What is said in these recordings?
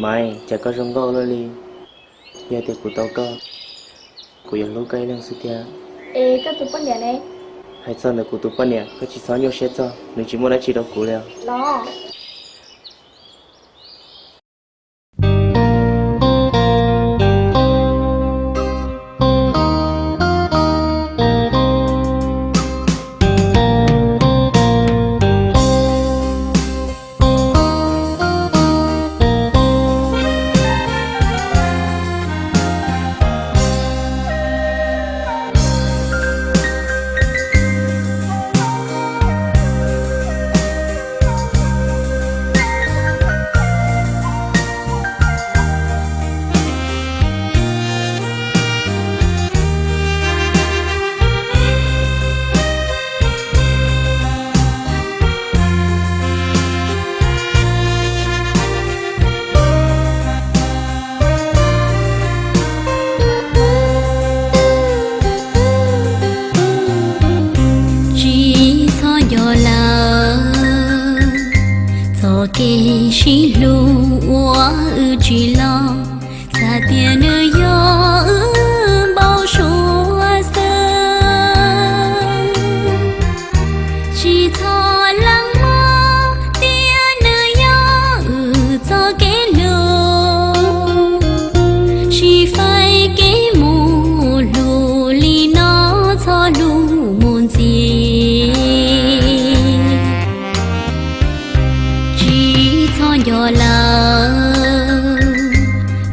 Maiv, cas koj zoo nkauj luaj li. Yog tias kuv tau koj, kuv yuav hlub koj ib leeg xwb thiab. Es koj tus poj niam ne? Hais txog ntawm kuv tus poj niam koj tsis txhob nyuaj siab txog, nws tsis muaj dab tsi rau kuv li os. Los. Tsis txhob nco lawm txoj kev sib hlub uas wb tsim los, txawm tias nws yog wb npau suav xwb. Tsis txhob lees mog, tias nws yog wb txoj kev hlub, tsis faib kev mus hlub li no, txhob hlub mus ntxiv. Tsis txhob nco lawm,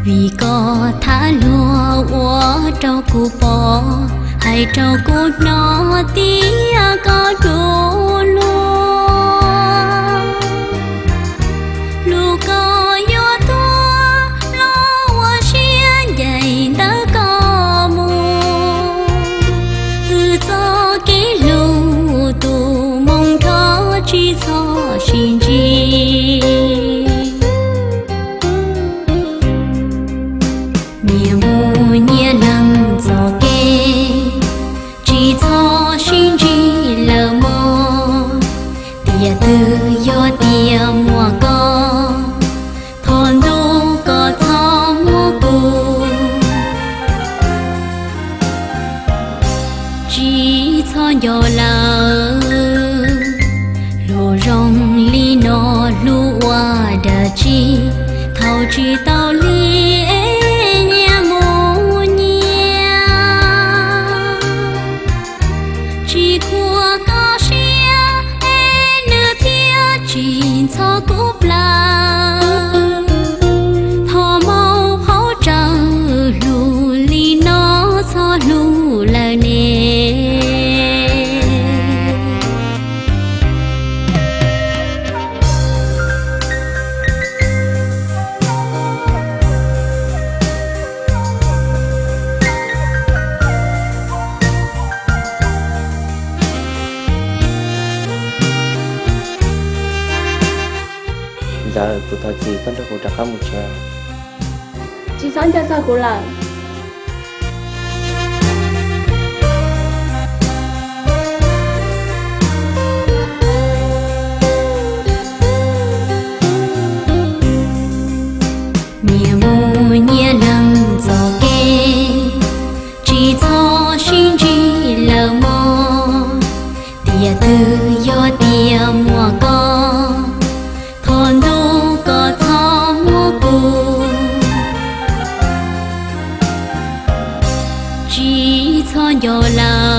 vim koj tham luag ua rau kuv pom, hais rau kuv hnov tias koj du lug. Lus koj yuav tuaj los ua siab ncaim ntawm koj mus, wb txoj kev hlub tus moo nrho tsis txhob sib ntsib. Nyias mus nyias lees txoj kev, tsis txhob sib ntsib lawm mog. Tiam twg yog tias muaj koj, thov ntuj koj txhob muab kuv. Tsis txhob nco lawm, hlub zoo li no hlub ua dab tsi, thaum tsis tau li nyias mus nyias. Tsis khuam koj siab es nws thiaj tsis ntxhov kuv plawv. Thov maub hauv tsawv hlub li no txhob hlub lawm ne. Ntawd kuv thov txim, koj nrog kuv rov qab mus tsev. Tsis txhob nco txog kuv lawm. Nyias mus nyias lees txoj kev, tsis txhob sib ntsib lawm mog. Tiam twg yog tias muaj koj, thov ntuj koj txhob muab kuv. Tsis txhob nco lawm,